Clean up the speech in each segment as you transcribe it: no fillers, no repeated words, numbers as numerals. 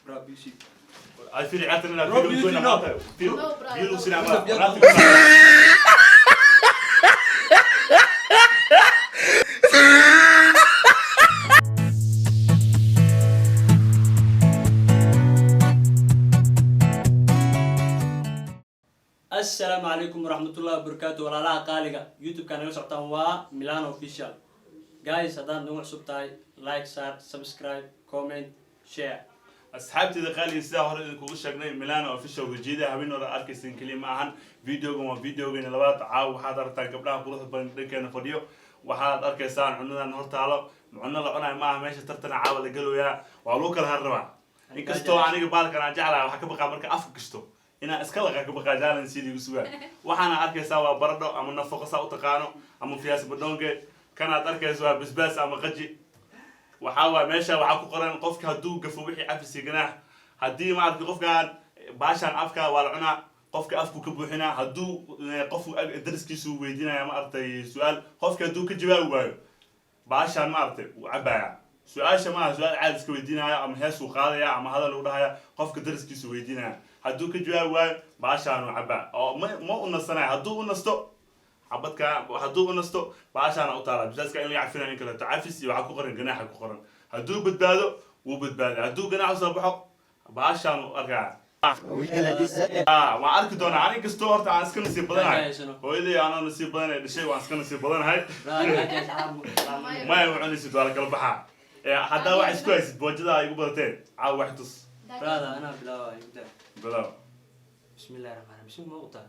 Bro, biyo. Ay, fiiri ciyaartan inaad Bro, biyo biyo goyna no. maanta. Fiiri, No, bro, biyo no. sinaa Biyo ma. biyo. Assalaamu calaykum waraxmatullahi wabarakaatu. Walaalaha qaaliga YouTube-ka naga socotaan waa Milan Official. Guys, haddaad nagu cusub tahay, like saar, subscribe, comment, share. Asxaabteeda qaaliga, sidaa hore idinkugu sheegnay, Milano Official wejiyada habeen hore arkaysan keliya ma ahan. Videogan waa videogeena labaad. Caawa waxaad aragtaan gabdhaha quruxda badan dhankeena fadhiyo. Waxaad arkaysaan cunadan hortaalo. Cuno la cunayo maaha meesha, tartana caawa la galoyaa, waa lagu kala har rabaa. Inkastoo aniga baalkan aan jeclahay, waxaa ka baqaa marka afka gashto inaan iska laqa, ka baqaa jaalan sidii igu sugaa. Waxaana arkaysaa waa baradho ama nafaqo saa u taqaano ama fiyaas badhonge. Kanaad arkayso waa basbaas ama qaji. Waxaa waay meesha waxaa ku qoran qofka hadduu gafo wixii cafisi ganaax. Haddii maaragtay qofkaan baashaan afka waa la cunaa, qofka afku ka buuxinaa. Hadduu qofku dariskiisu weydiinaya, maaragtay, su-aal, qofka hadduu ka jawaabi waayo baashaan, maaragtay, wuu cabaya. Su-aasha maaha su-aal caadi iska weydiinaya ama hees uu qaadaya ama hadal uu dhahaya. Qofka dariskiisu weydiinaya, hadduu ka jawaabi waayo baashaan uu cabaa oo ma u nasanaya. Hadduu u nasto xabadka, hadduu u nasto baashaana u taala bisaaska in laga cafinayo in kaleeto. Cafis iyo waxaa ku qoran ganaaxa ku qoran. Hadduu badbaado wuu badbaaday, hadduu ganaax usoo baxo baashaan u arkaa. Waan arki doonaa. Ani kastoo horta aan iska nasiib badanahay, hooyaday anoo nasiib badan ay dhashay, waan iska nasiib badanahay. Maya, ma cunaysid, waa la kala baxaa. Haddaa wax isku haysid, boojada ay igu badateen caawa, wax tus. Brother, anaa bilaaba ibda. Bilaw. Bismillahi raxmaan raxiim. Bismi ma utaa?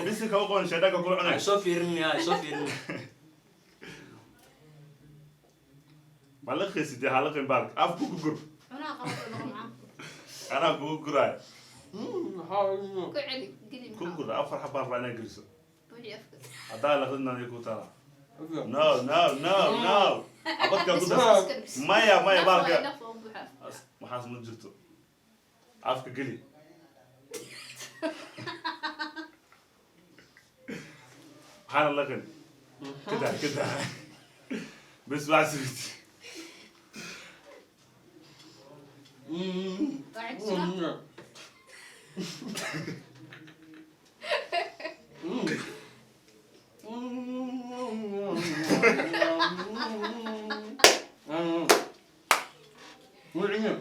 Bisi kama qaban, shaydaanka kula cunay. Soo fiirin, soo fiirin. Ma liqaysid? Ha liqin baalka, afku ku gur. Cunaha qabto noqon macaan. Anaa kugu guraay. Ku celi, geli. Ku Maxaa gur, afar xabaa rabaa inaa geliso. Buuxi afka. Haddaa liqdin ku taala. No, no, no, no, xabadka ku dar. Maya, maya, baalka. Naf oo buuxa. Waxaas ma jirto, afka geli. Waxaana laqin kada kada bes wax sugti. Waa cisna.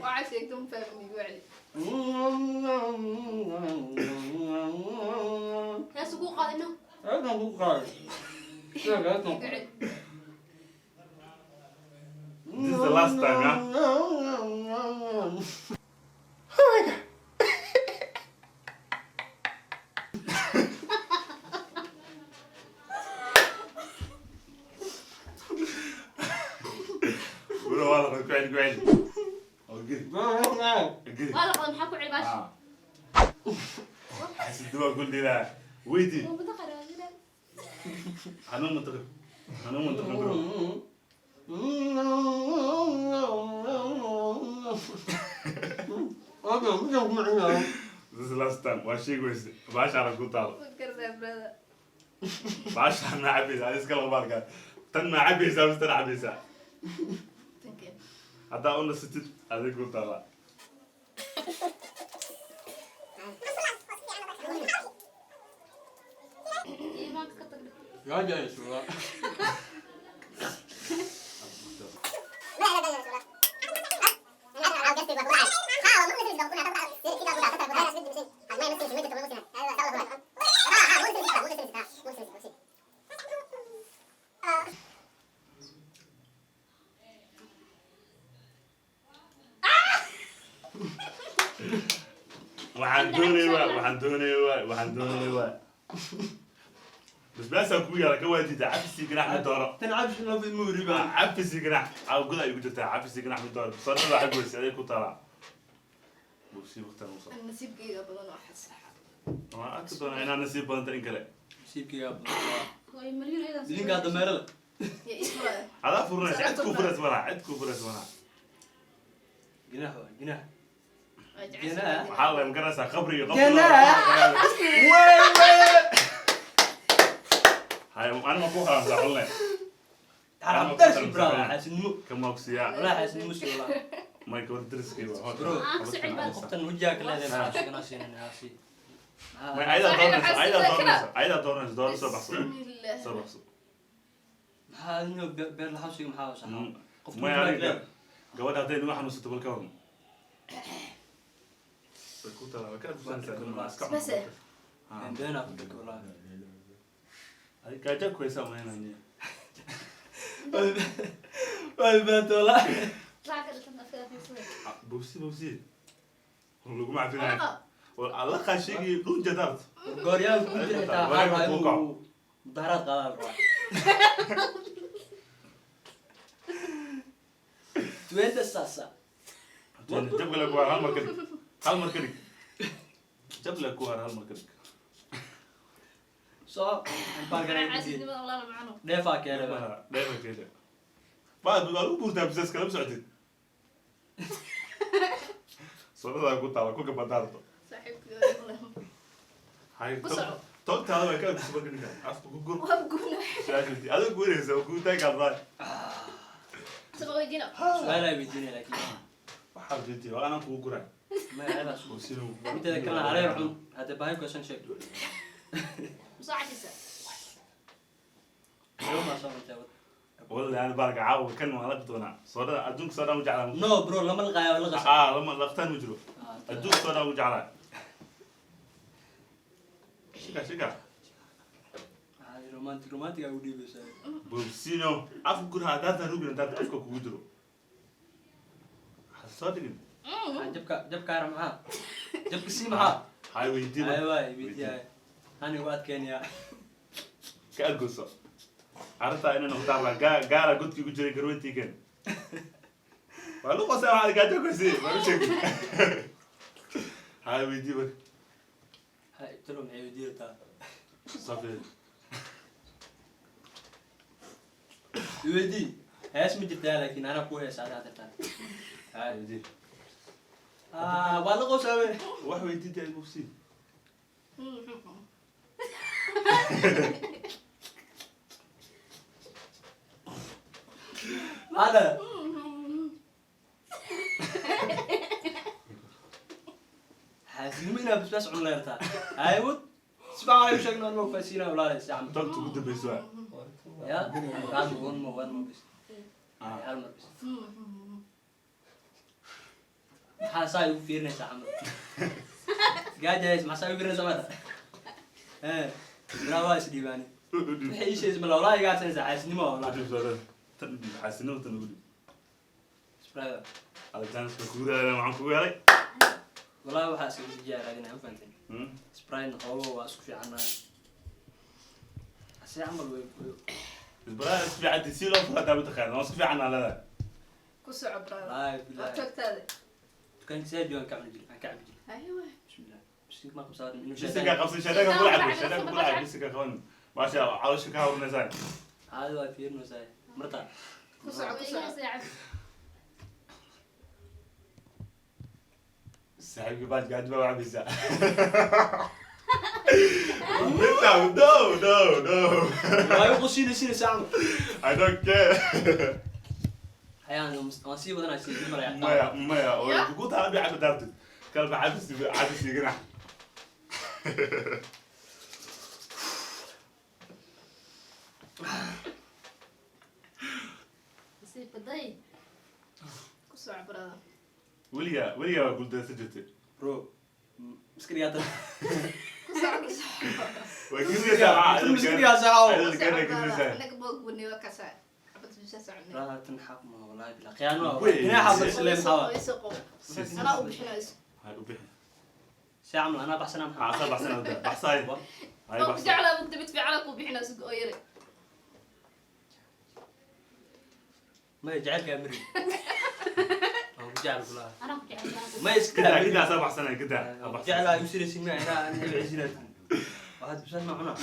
Waxaa sheegtay ma fahmin, igu celi. Hees ugu qaadino. Igu celi. This is the last time, yeah. Bro, waa laqay. Ku celi, ku celi oo geli, geli. Waa la qaday, maxaa ku celi baash? Ah. Xasidnimo ku dilaa weydii. Waa muddo qaraabina. Hanuun mantaqin, hanuun mantaqin, bro. This is the last time. Waa sheegi weyse, baashaana ku taalo. Ma gardaa, brother. Baashaan ma cabaysa adi? Iska laqo baalkaa. Tan ma cabaysaa mise tan cabaysaa? Tanke. Haddaa u nasatid adig ku taala. Iimaanka ka tag. Waxaan doonay waay, waxaan doonay waay, waxaan doonay waay. Basbaasaa kugu yaala ka waadida. Cafisi ganax ma dooro. Tan cabsi loo muuriba. Cafisi ganax caaw guda ay ugu jirtaa. Cafisi ganax ma dooro. Soo dhawaa xag weyse aday ku taalaa buusi waqtan usoo. Ani nasiibkayga badan oo xasaxa. Waan arki doonaa inaa nasiib badanta in kale. Nasiibkayga. Way maliyun aydan. Idinkaa dameerada. Ya isfuraya. Adaa furanaysa, cid kuu furaysa malaha, cid kuu furaysa malaha. Ginax waa ginax. Waa jeceshahay. Waxaa la maganaysaa qabriga qof. Ganaax. Hay, anima ku xaraamsaa cunle. Xaram darsi, brother, xaasidnimo. Kama ogsiyaa. Walaa xaasidnimo si walaa. May gabar dariskii waa. Bro. Ah, ku socod baa. Qoftan wajigaa ka leedahay maxaa sheeganaa siinayna si. May ayadaa dooranaysa, ayadaa dooranaysa, ayadaa dooranaysa, dooro soo baxso. Bismillah. Soo baxso. Maxaa adinoo beer laxawsiga maxaa wasaxa? Qoftan May wajigaa ka aniga leedahay. Gabadha hadday nagu xanuunsato bal ka waran. Way ku talaa, way ka adkaysanaysaa, ilmaha iska cun. Bas. Ah. Beenaa ku dhig wallaahi. Ay, gaajo ku haysaa umaynaya. Waa beento wallaahi. Lacag ka dhigtan afka fiirsada. Ah, bogsi bogsi. Laguma cafinayo. Walaqa. Wal alla qaashigii dhun jadaart. Gooryaal ku jira xitaa waxaa Wareega rabaa kuu inuu kaco. mudaharaad qaadaa la rabaa. Tuwenda sasa. Jabka la kuwaar hal mar ka dhig. Hal mar ka dhig. Jab la kuwaar hal mar ka dhig. Soo baalkan Casiidnimada walaal macano. dheefaa keenay baa. Dheefa keena. Baad waa lagu buurtaa bisaska lama socotid. Sodadaa ku taala ku gabadaarto. Saaxiibkii. Hay, Ku soco. toogtaada way ka adkayso marka ninka. Afka ku gur. Waa guuna. Su-aasha adiga guuraysa waa guurtaa gaadraa. Sabab weydiina. Su'aal ay weydiinaya laakiin. Waxaa weydiiyey waa anaan kugu guray. Ma ayada Oo siduu Inteeda kalena hareer xun hadda baahi kuhaysan sheeg. Soo cashisa. Laba maa soo cuntay wad. Wallahi ana baalka caawa kan waan laqi doonaa. Soodada adduunka soodaan u jeclaa. No bro, lama laqaayo la qasa. Ah, lama laqtaan ma jiro. Adduunka soodaan u jeclaa. Shika shika. Romantic romantic ay u dhiibaysaa. Bobsino afka gura haddaad rugin haddaad afka kugu jiro. Ha soo dhigin. Jabka jabkaara maxaa? Jabka sii maxaa? Hay weydiin. Ay waay weydiiyay. Anigu adkeenyaa. Ka adgoyso. Arrintaa inay noqotaa la gaara godkii ku jiray garweyntii keen. Waa lagu qosay waxaad gaajo ku sii, waa u sheegi. Hay weydii marka. Hay talo maxay weydiiyataa? Safi. Weydii. Hees ma jirtaa laakiin anaa ku heesa adaa dirtaan. Hay weydii. Ah, waa la qosaawe. Wax weydii dee bobsi. Maxaa dhahay? Xaasilnimo inaa basbaas cun leertaa. Hay wad. Si fiican ay u sheegno anigoo faasiinaa walaalay si camal. Tagta ugu dambayso waa. Ya, hal one more, one more bis. Hal mar bis. Maxaa saa igu fiirinaysaa camal? Gaajays, maxaa saa igu fiirinaysaa maanta? Eh, bilaa waa isdhiibaani. Waxay ii sheegaysaa ma walaahi iga adsanaysaa xaasilnimo waa walaahi. Udhib soodada. Tan udhib, xaasilnimo tan ugu dhib. Isbraaga. Alexander kugu raadinaya waxaan kugu helay. Walaahi waxaa iskaga jiyaa raadinaya, ma fahanteen? Sprite xoogo waa isku fiicanahay. Ase camal way Isbaraha isku fiican si loo furo hadaa mataqaana waa isku fiican aan leedahay. Ku soco brother. Wallaahi Waa bilaahi. toogtaada. Dukaanka saaji waan ka cuni jiray, aan ka cabi jiray. Haye waay. Bismillah. Bisinka ma qabsadaa inuu Bisinka shaytaan. qabsan shaydaanka kula cabo shaydaanka kula cabo bisinka qaban. Maasha caloosha ka hawrinaysaa. Caadi waa fiirinaysaa. Marta. Ku soco ku soco. Saaxiibkii baad gaajo baa cabaysaa. No, no, no, no. Waa igu qusinaysinaysaa camal. I don't care. Hayaan waan sii wadanaa sii malaya. Maya, maya, oo kugu taala bi cabo daartid. Kalba cabis cabis igana. Ku soco brother. Weligaa, weligaa waa guuldareysan jirtay. Bro. Iska dhigaa tan. Ku soco ku soco. Way gudaysaa maxaa? Iska dhigaa saaxo. Ayadoo gaadhay gudaysaa. Anaga boog bunni waa kasaa. Xabad bisaa soconay. Brother tan xaq ma wallahi bilaa. Khiyaano waa. Wey. Dhinaca bas leen maxaa. Way soo qow. Anaa u bixinayso. Hay u bixi. Si camal anaa baxsanaa maxaa. Aa, saa baxsan hadda. Baxsaay. Hay Oo ku baxsan. jeclaa mugdi mid fiican ku bixinayso oo yare. Ma jacaylkaa mari. Waan ku jecel kulaha. Ma iska Kidaa, kidaa saa baxsanay, kidaa. Waan ku jeclaa igu siraysin ma inaa aan igu cisinaa. Waxaad bisaan ma cunaa.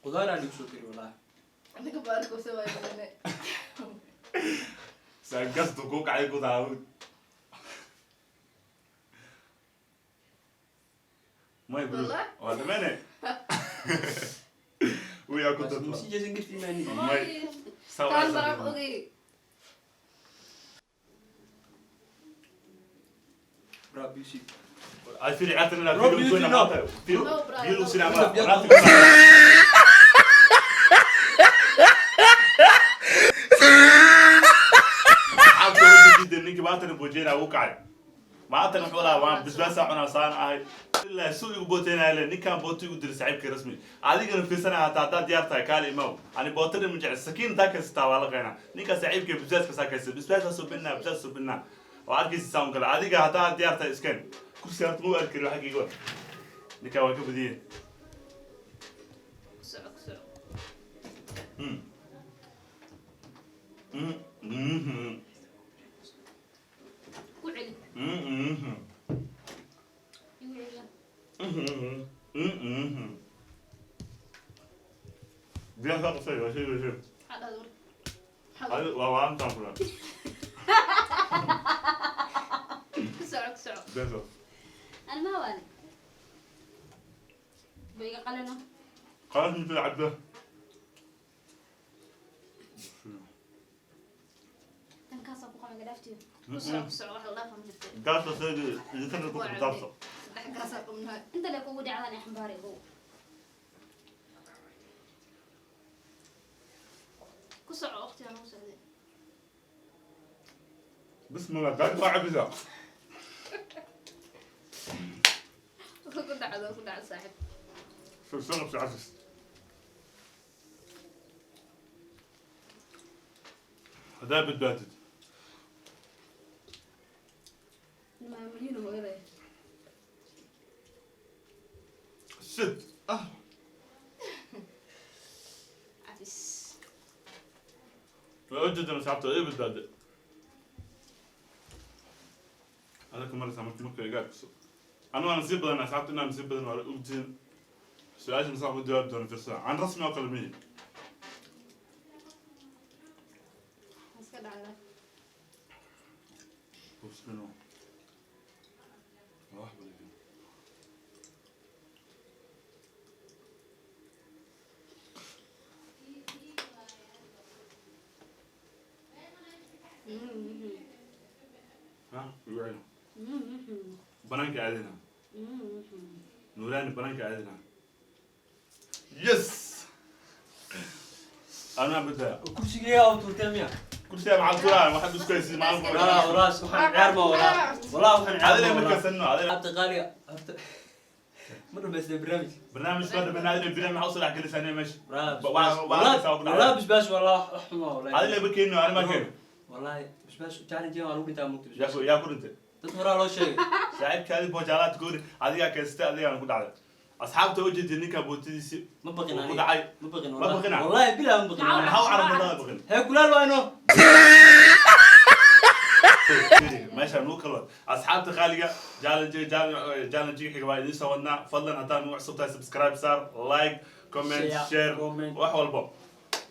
Qudaar aa liigu soo kari wallahi. Anaga baarko soo waay bunni. Saa gastu kuu kacay ku taawud. May bro. Wallah. Waa dhammaanay. Wiyaa ku dadla. Masi jeesan kartiin maani. May. Saa Taan waa maraq ogey. Beauty. Ay, fiiri ciyaartan inaad Bro, biyo beauty, goyna no. maanta. Fiiri, No, brother, biyo no. sinaa Biyo malaha. biyo. Asxaabta way diiday, ninkii maantana boojeenaa wuu kacay. Maantana wuxuu lahaa, waan basbaasaa cunaa saan ahay. Ilaa suu igu booteynaya le, ninkaan booto igu diray saaxiibkii rasmi. Adigana fiirsanaya hataa haddaad diyaar tahay, kaali imaw. Ani bootana ma jecel, sakiin intaa kaysataa waa la qeynaa. Ninkaa saaxiibkii basbaaska saa kaysa, basbaasaa soo binnaa, basbaas soo binnaa. Waa arkaysa saan kale. Adiga haddaad diyaar tahay iskeen. Kursi horta ma u arki karin xaggayga wa. Ninkaan waa ka badiyeen. Ku soco, ku soco. Mm. Mm. Mhm. Ku celi. Mhm. Igu celiya. Mhm. Mhm. Biyaha soo qabsay, waa shay, waa shay. Maxaa dhahday marka? Maxaa dhahday? Waa waalantaan kula. Ku soco, ku soco. Biyaha soo. Ana ma waani. Biga qalino. Qalas inta la cabbo. Tan kaas ku qaban gadaaftiyo. Ku soco, ku soco. Wax la dhaafa ma jirto. Gaasta saydi, idinka ku qabtaabso. Saddex gaasaa qabnaa. Inta le kugu dhacdan ee xambaar igu. Ku soco, waqtigaan ugu socday. Bismillah, gaasta waa cabbisaa. Ku dhacdo, ku dhacdo, saaxiib. Soo soo qabso cafis. Haddaa badbaadid. Ma milyan hooyaday. Shit. Ah. Cafis. Waa u jeedaan asxaabta, ii badbaaday. Adaka maraysaa marka marka iga arkiso. Anu waa nasiib badan asxaabta, inaan nasiib badan waa la ogtihiin. Su-aasha masaan uga jawaabi doono fiirsada. Aan rasmi oo kale miyi. Iska dhacda. Hubsino. Waa wax badan. Ha, igu celi. Banaanka aadina. Nuuraani banaanka aadina. Yes! Anaa badbaa. Kursigeeya oo tuurtay miya? Kursiga maxaad ku raacay? Waxaad isku haysid maalin Walaa, walba. walaa, waxaan ciyaar ma walaa. Walaa, waxaan ciyaar Adina ma markaa walaa. sanno, adina. Abdi qaaliga, horta ma dhamaystay barnaamij. Barnaamijka hadda barnaamij bilan maxaa usoo dhex gelisaan meesha? Walaa, Waa bisbaas. Walaa, bisbaas, walaa, wax xumo, walaa. Adina ma keeno, anima ma keeno. Wallahi, bisbaas challenge waa lagu dhintaa mugti Yaa bisbaas. yaa ku dhintay. Dad horaa loo sheegay. Saaxiibkaadi boojaalaad goori, adigaa keensatay, adigaana ku dhacday. Asxaabta u jeediyay ninka bootidiisi Ma baqin uu ku aniga. dhacay. Ma baqin Ma wallahi. baqina? Wallahi bilaa ma baqin. Maxaa u carabadada baqin? Hee kulaal waa inoo. Meeshaan nugu kala wad. Asxaabta qaaliga, challenge challenge xiga waa idiin soo wadnaa. Fadlan haddaad nugu cusub tahay, subscribe saar, like, comment, Share, share, comment. wax walbo.